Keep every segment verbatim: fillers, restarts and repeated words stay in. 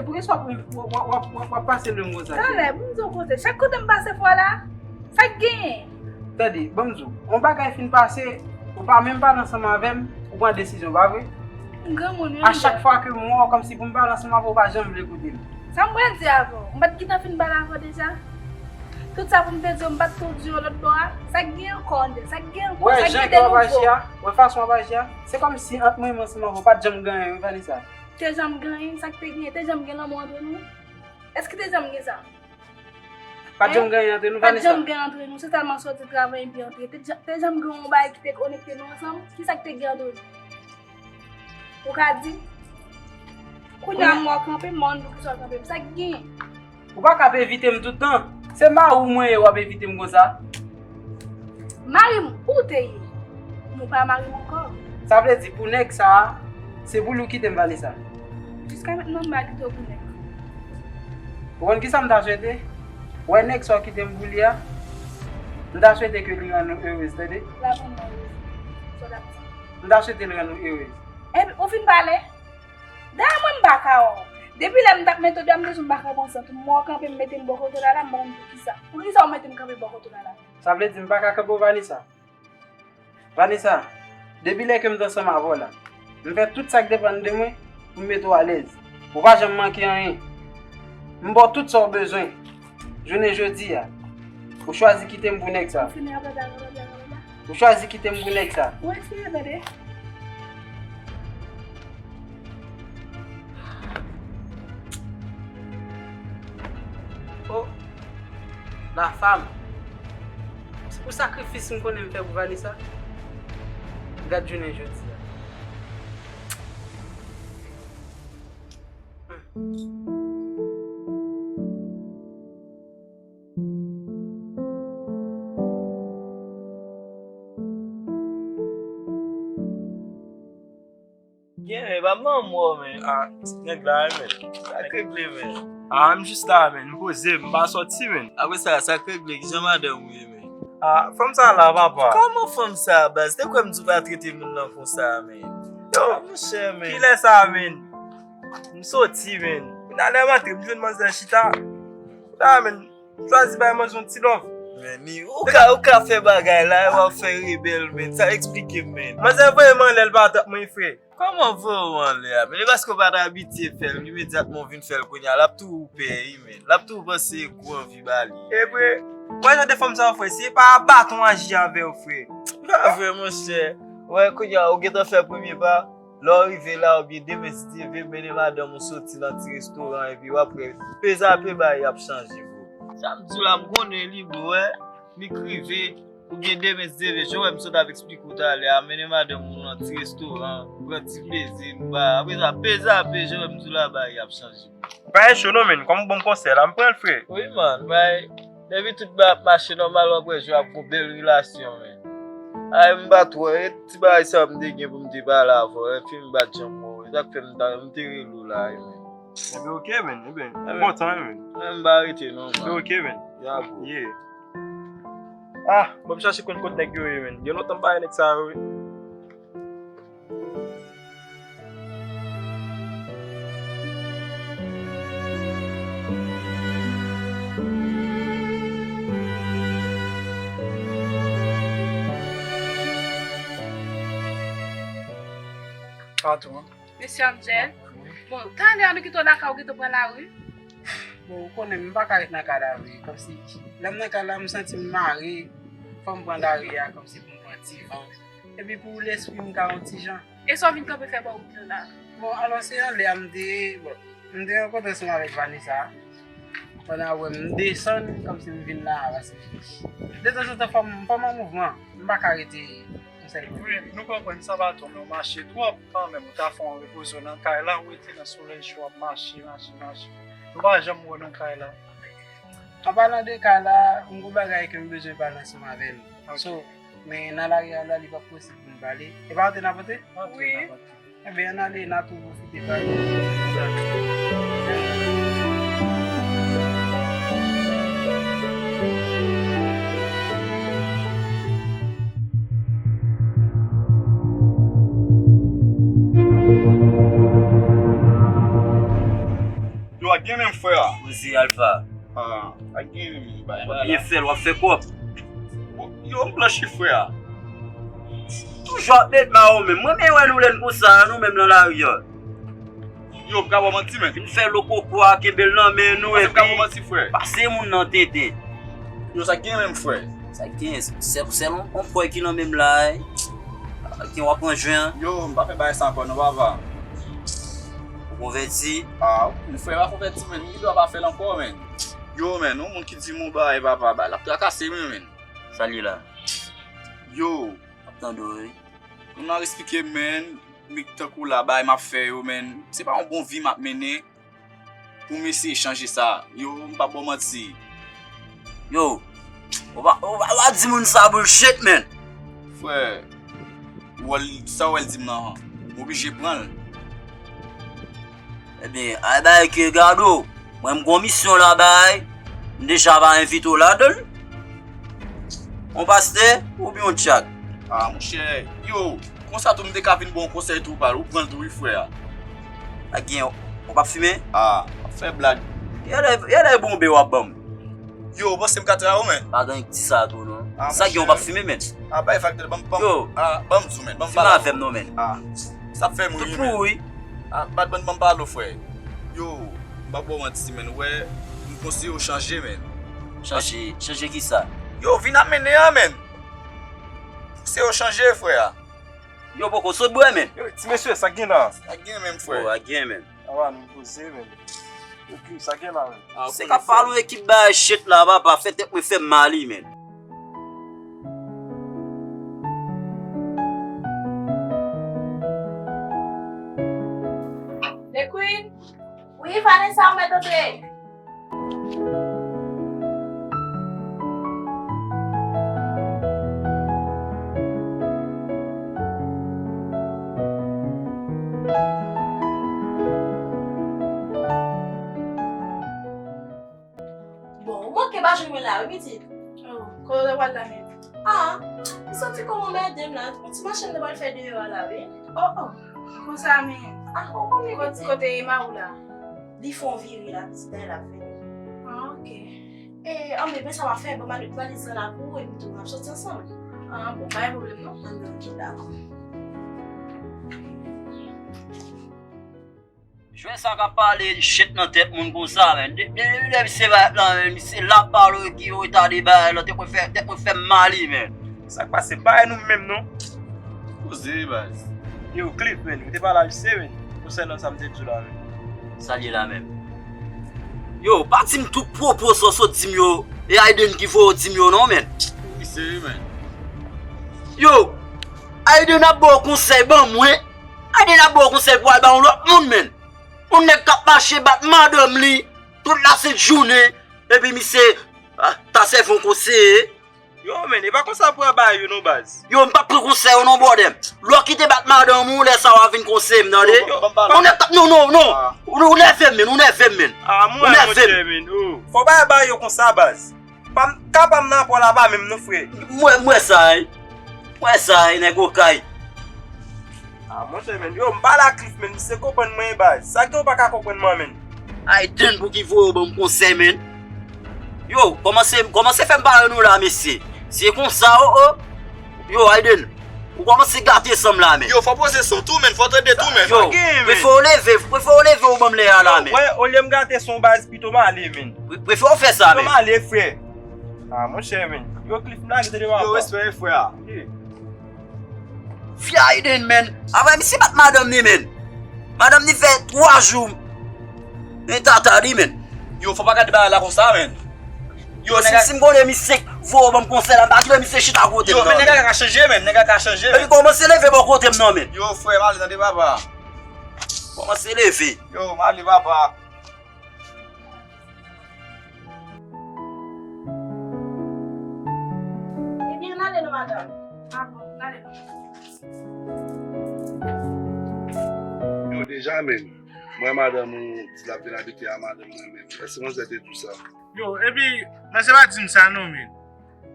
Poukisa w ap, w ap, w ap, w ap, w ap pase lwen konsa? Talè, pou m di w kote, chak kote m pase fò la, sa k genyen? Tande, ban m di w, yon bagay fin pase, ou pa menm pale ansanm avè m, ou pran desizyon, pa vre? M granmoun, wi. A chak fwa ke m wè w, kòmsi pou m pale ansanm avè w, ou pa janm vle koute m. Sa m pral di avè w? M pa t gentan fin pale avè w deja? Tout sa pou m te di w, m pa t tou di w lòt bò a? Sa k gen ankò anndan? Sa k gen ankò? Wè, sa k gen de nouvo? Wè fason w ap aji a? Se kòmsi ant mwen menm ansanm avè w, pa t janm gen anyen, wi, Vanessa. Te janm gen anyen? Sa k te gen? Te janm gen lanmou antre nou? Èske te janm gen sa? Pa t janm gen anyen antre nou, Vanessa? Pa t janm gen antre nou, se sèlman soti travay epi antre. Te janm, te janm gen yon bagay ki te konekte nou ansanm? Kisa k te gen antre nou? Ou ka di? Kounye a m wè w kanpe m, m pa konn poukisa w kanpe m. Sa k gen? Ou pa ka ap evite m tout tan. Se mari w mwen ye, w ap evite m konsa? Mari m ou te ye, men w pa mari m ankò. Sa vle di pou nèg sa a, se pou li w kite m, Vanessa? Jiska mentnan m pa kite w pou nèg. Ou konn kisa m ta swete? Wè nèg sa w kite m pou li a, m ta swete ke li rann ou erez, tande? L ap rann mwen erez. Sa w t ap di? M ta swete l rann ou erez. Epi, ou fin pale? Dayè mwen m pa ka wè w. Depi lè m t ap mete w deyò, m te di w m pa ka pran san tou. M wè w kanpe m mete m bò kote w la la, m pa konn poukisa. Poukisa w mete m kanpe bò kote w la la? Sa vle di m pa ka kanpe w, Vanessa? Vanessa, depi lè ke m t ansanm avè w la, m fè tout sa k depann de mwen pou m mete w alèz. Ou pa janm manke anyen. M ba w tout sa w bezwen. Jounen jodi a, ou chwazi kite m pou nèg sa. Ou fini rablabla, rablabla, rablabla. Ou chwazi kite m pou nèg sa. Ou eseye tande. Oh, la femme. Se pou sakrifis m konnen m fè pou Vanessa. Gad jounen jodi a. Hmm. Gen, men, pa manm wè w, men. Ah, nèg la, men. Sa k regle, men. Ah, m jis la, men. M poze, m pa sòti, men. Apre sa, sa k regle, kijan madanm ou ye, men? Ah, fanm sa la, papa. Kòman fanm sa, baz? Te kwè m di w pa trete moun nan konsa, men. Yo, ah, monchè, men. Kilè sa, men? M soti, men. Kounye a lè m antre, m jwenn manzè chita. Kounye a, men. Chwazi bay manzè yon ti love. Men ni, ou ka, ou ka fè bagay la, w ap fè rebèl, men. Sa eksplike m, men. Manzè voye m anlè, l pa t ap mwen, frè. Kòman voye w anlè a, men? E paske w pa t abitye fè l, imedyatman w vin fè l kounye a, l ap tou pè, wi, men. L ap tou panse gwo anvi ba li. E vre, wè jan de fanm sa yo, frè, se pa baton aji avè yo, frè. Pa vre, monchè. Wè, kounye a, ou gentan fè premye pa. Lè w rive la, oubyen demen, si Dye vle, mennen madanm ou soti nan ti restoran, epi w ap wè, pezape bagay ap chanje, bro. Sa m di w la, m konnen li, bro, wè. Li k rive, oubyen demen, si Dye vle, jan w wè m sot ap eksplike w talè a, mennen madanm ou nan ti restoran, pran ti plezi, nou ba, apre sa, pezape, jan w wè m di w la, bagay ap chanje. Bagay cho non, men, kòm bon konsèy la, m pran l, frè. Wi, man, bagay, depi tout bagay ap mache nòmal, w ap wè jan w ap gon bèl relasyon, men. Ay, m pa t wè, e ti bagay sa m te gen pou m te pale avè w, epi m pa t janm wè w, e sa k fè m ta, m te rele w la, men. Enben, oke, men, enben, m kontan, men. Enben, m pa rete non, man. Enben, oke, men. Ya, bro. Yeah. Ah, ban m chache konn kot nèg yo ye, men. Gen lontan m pa wè nèg sa yo, wi. Patwon. Mesye Angel. Bon, talè a nou kite w lakay ou kite w pran lari. Bon, ou konnen m pa ka ret nan kay la vre. Kòmsi, lè m nan kay la, m santi m mare. Fò m pran lari a, kòmsi pou m pran ti van. Epi pou lespri m ka yon ti jan. E sa w vin kanpe fè bò wout lan la? Bon, alò se anlè a m te ye, bon, m te rankontre ansanm avèk Vanessa. Pandan apre m desann, kòmsi m vin la, pase fini. Detanzantan, fò m, fò m an mouvman. M pa ka rete yon sèl kote. Wi, nou konprann sa, patwon, men w mache twòp kanmenm. Ou ta fè yon repoze w nan kay la, ou rete nan solèy cho, w ap mache, mache, mache. Nou pa janm wè w nan kay la. An palan de kay la, m gon bagay ke m bezwen pale ansanm avè nou. Ok. So, men nan lari a la, li p ap posib pou n pale. E pa antre n ap antre? Antre, wi, n ap antre. Enben, ann ale, n a tou pwofite pale. Poze Alpha. Ah, pa gen bagay la. W ap byen fè l, w ap fè kòb. Yo, m blanchi, frè. Toujou ap met ma ou menm. Mwen, men wè nou lè n konsa, nou menm nan lari a. Yo, m ka ba w manti, men. Vin fè lokoko a, kenbe l nan men nou, epi pase moun nan tenten. Yo, sa k gen menm, frè? Sa k gen, sèl, sèl yon, yon frè ki nan menm la, eh. Ki w ap pran jwen an? Yo, m pa fè bagay sa ankò, non, papa. Ou konvèti? Ah, m frè pa konvèti, men. M gen dwa pa fè l ankò, men. Yo, men, yon moun ki di m yon bagay, papa, ba, l ap trakase mwen, men. Sa l ye la? Yo. M ap tande w, wi. Moun nan eksplike m, men. Nèg tankou la, bagay m ap fè yo, men. Se pa yon bon vi m ap mennen. Pou m eseye chanje sa. Yo, m p ap ba w manti. Yo, ou pa, ou pa, ou pa di moun sa bullshit, man. Frè, ou wè l, sa w wè l di m nan, m oblije pran l. Ebyen, ay bay ke gado, mwen m gon misyon la bay, m deja pa envite w ladan l. Yon pastè oubyen yon dyak? Ah, monchè, yo, konsa tou m te ka vin ba w konsèy tou, pal, ou pran l tou, wi, frè a. A gen, ou p ap fimen? Ah, w ap fè blag. Yalè, yalè bonbe w ap ban m. Yo, ou panse m ka trayi w, men? Pa gen di sa tou, non. Ah, sa gen, ou p ap fimen, men. Ah, bay fak tèt, ban m, ban m, yo, ah, ban m di w, men. Ban m pale avè w. Fimen avè m, non, men. Ah, sa ap fè m ri, men. Tout pou ou, wi. Ah, bat bann ban m pale w, frè. Yo, m p ap ba w manti, men. Ou wè, m konseye w chanje, men. Chanje, chanje kisa? Yo, vi n ap mennen an, men. Konseye w chanje, frè. Yo, poko sot bwè, men. Yo, ti mesye, sa k gen la? Sa k gen menm, frè? Oh, a gen, men. Awa, nou poze, men. Yo, Chris, sa k gen la, men? Se k ap pale yon ekip bagay shit la, papa, fè tèt mwen fè m mal, men. The Queen? Wi, Vanessa, ou mèt antre. Bon, ou manke pa jwenn mwen la, wi, pitit. Oh, kote w pral la menm? Ah, m santi kòm w anmède m la. Yon ti mache m te pral fè deyò a la, wi. Oh, oh, konsa menm. Ah, ou konnen kote, kote Emma ou la? Li fè yon vire la, pitit, dayè l ap vini. Ah, ok. E, anben, men sa w ap fè, ban m valiz lan la pou ou, epi tou, n ap soti ansanm. Ah, bon, pa gen pwoblèm, non. Anben, ok, dakò. Jwè sa k ap pale shit nan tèt moun konsa, men. De, de, de, de misye va la, men, misye la pale ki yo eta de bagay la, tèt mwen fè, tèt mwen fè m mal, men. Sa k pase, pa e nou menm, non. Poze, baz. Yo, Cliff, men, ou te pale a misye, men, konsènan sa m te di w la, men. Sa l ye la menm? Yo, pa di m tout pwopo sa w sot di m yo, e Aiden ki voye w di m yo, non, men. Wi, serye, men. Yo, Aiden ap ba w konsèy, ban mwen. Aiden ap ba w konsèy pou al ba yon lòt moun, men. Yon nèg k ap mache bat madanm li tout lasent jounen, epi misye, ah, ta sèvi yon konseye. Yo, men, e pa konsa pou al ba yo non, baz. Yo, m p ap pran konsèy ou non, brother. Lè w kite bat madanm ou, lè sa w a vin konseye m, tande? Yo, ban m pale. Yon nèg k ap, non, non, non. Ah. Ou, ou nève m, men, ou nève m, men. Ah, mwen, monchè, men, oh. Fò w pa al ba yo konsa, baz. Pa m, ka pa m nan pò la pa menm non, frè. M wè, m wè sa, wi. M wè sa, wi, nèg okay. Ah, monchè, men. Yo, m pale a Cliff, men. Misye konprann mwen, baz. Sa gen w pa ka konprann mwen, men? Aiden pou ki voye w ban m konsèy, men. Yo, kòmanse, kòmanse fè m pale nou la, mesye. Se konsa, oh, oh. Yo, Aiden, ou kòmanse gate san m la, men. Yo, fò poze son tou, men. Fò tande tou, men. Yo, prefere w leve, prefere w leve ou ban m lè a la, men. Yo, wè, olye m gate son, baz, pito m ale, men. Pre-, prefere w fè sa, men. Pito m ale, frè. Ah, monchè, men. Yo, Cliff, m lage tande papa. Yo, respè, frè. Yeah. Fi Aiden, men. Apre misye bat madanm li, men. Madanm li fè twa jou. Men tata li, men. Yo, fò pa gade bagay la konsa, men. Yo, si, si m konnen misye voye w ban m konsèy la, m pa kite misye chita kote m nan, men. Yo, men nèg la ka chanje, men. Nèg la ka chanje, men. Epi kòmanse leve bò kote m nan, men. Yo, frè, m ale tande papa. Kòmanse leve. Yo, m ale papa. Ebyen, n ale non, madanm. Ah bon, n ale non. Yo, deja menm, mwen madanm ou di l ap vin abite a madanm mwen menm. Èske manzè te di w sa? Yo, epi, manzè pa di m sa non, men.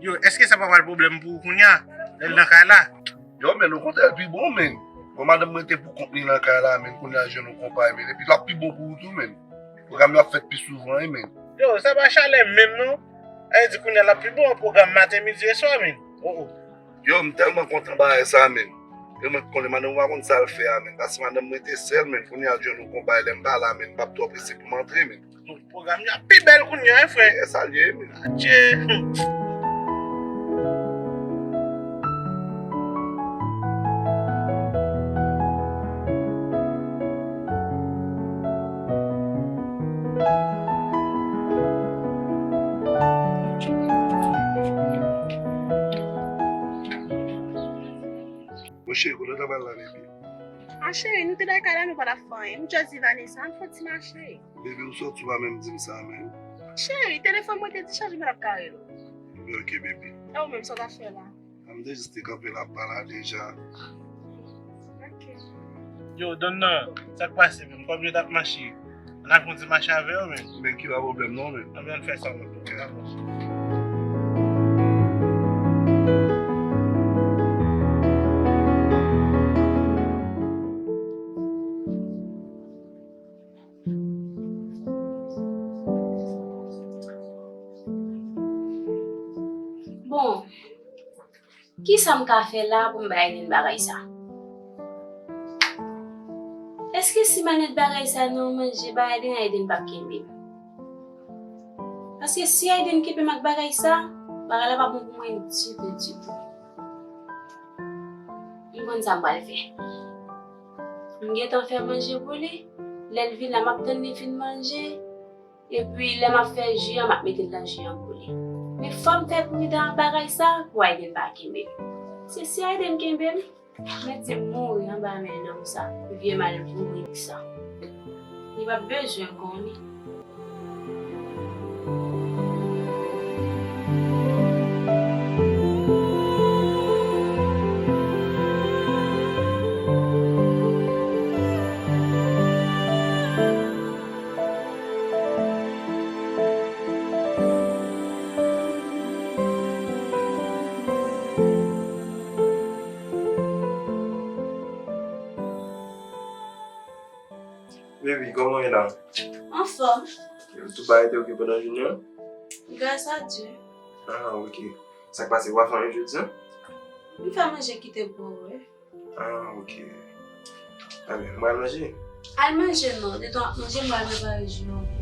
Yo, èske sa pa pral pwoblèm pou ou kounye a, lè l nan kay la? Yo, men, okontrè, l pi bon, men. Bon, madanm mwen te pou kont li nan kay la, men, kounye a l jwenn yon konpay, men. Epi l ap pi bon pou ou tou, men. Pwogram yo ap fèt pi souvan, wi, men. Yo, sa pa chalè menm, non. Sa vle di kounye a l ap pi bon, pwogram maten, midi e swa, men. Oh, oh. Yo, m tèlman kontan bagay sa, men. Yo, mwen konnen madanm ou pa konn sa l fè a, men. Paske madanm mwen te sèl, men. Kounye a l jwenn yon konpay lè m pa la, men. M p ap twò prese pou m antre, men. Pwogram yo ap pi bèl kounye a, wi, frè. E sa l ye, men. Adje. Mon cheri, kote w t ap al la, baby? Ah, cheri, nou te nan kay la, nou pa t ap fè anyen. M just di Vanessa, ann fè yon ti mache. Baby, ou sòti, ou pa menm di m sa, menm. Cheri, telefòn mwen te dichaje, mwen t ap ka rele w. Ebyen, ok, baby. E ou menm, sa w t ap fè la? M te jis te kanpe la, ap pale deja. Ok. Yo, Donna, sa k pase menm? Kòm yo t ap mache, ann al fè yon ti mache avè yo, men. Men ki pa pwoblèm non, men. Ann, ann fè sa, men. Ok. Bon, kisa m ka fè la pou m bay Aiden bagay sa? Èske si m al met bagay sa nan manje ba Aiden, Aiden p ap kenbe m? Paske si Aiden kenbe m ak bagay sa, bagay la pa bon pou mwen ditou, ditou. M konn sa m pral fè. M gentan fè manje pou li. Lè l vin la, m ap tann li fin manje. Epi, lè m ap fè ji a, m ap mete l nan ji a pou li. Men fò m fè pridan ak bagay sa pou Aiden pa kenbe m. Se si Aiden kenbe m, mèt di m mouri anba men nonm sa, vye mal bourik sa. Li p ap bezwen konnen. Baby, kòman w ye la? Anfòm. Tout bagay te oke pandan jounen an? Gras a Dye. Ah, oke. Sa k pase, w pa fè anyen jodi a? M fè manje ki te bon, wi. Ah, oke. Ebyen, m pral manje. Al manje non, detan w ap manje, m pral prepare ji an.